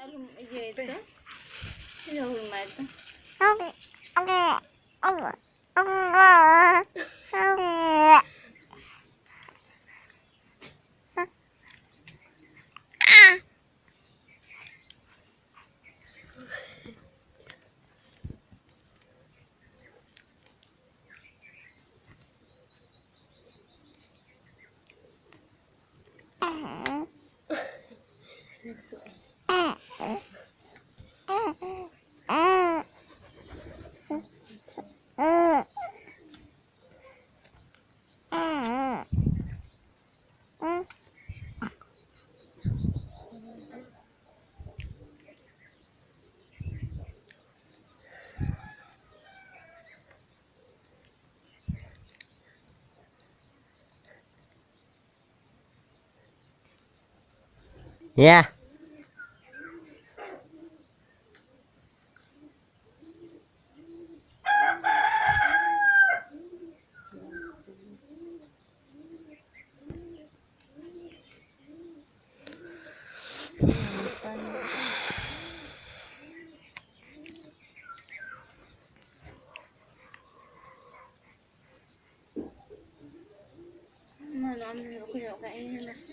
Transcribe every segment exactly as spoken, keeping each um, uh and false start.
ᱟᱞᱚᱢ ᱤᱭᱟᱹᱭ ᱛᱮ, ᱤᱭᱟᱹ ᱦᱩᱭ ᱢᱟᱭ ᱛᱮ᱾ Ya. ᱢᱟ, ᱱᱚᱣᱟ ᱢᱮ ᱩᱠᱩ ᱧᱚᱜ ᱠᱟᱜ ᱤᱧ ᱱᱟᱥᱮ᱾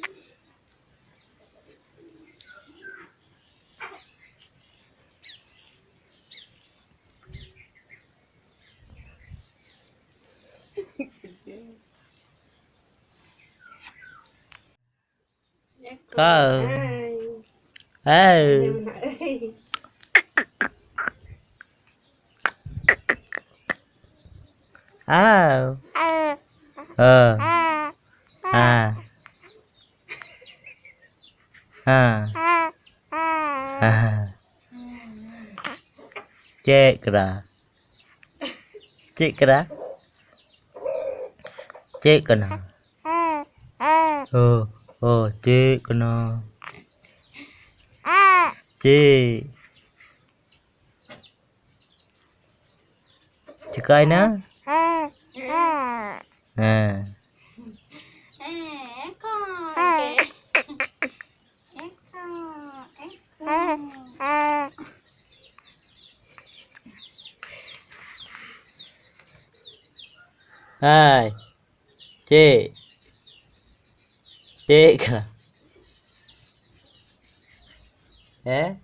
Kau. Hai. Hai. Au. ᱦᱮᱸ᱾ ᱦᱮᱸ᱾ ᱦᱮᱸ᱾ ᱦᱮᱸ᱾ ᱪᱮᱫ ᱠᱟᱱᱟ? ᱪᱮᱫ ᱠᱟᱱᱟ? ᱪᱮᱫ ᱠᱟᱱᱟ? ᱚ, ᱚ, ᱪᱮᱫ ᱠᱟᱱᱟ? ᱪᱮᱫ? ᱪᱤᱠᱟᱭᱱᱟ? ᱦᱮᱸ᱾ ᱦᱟᱭ᱾ ᱪᱮᱫ? ᱪᱮᱫ ᱠᱟᱱᱟ? ᱦᱮᱸ?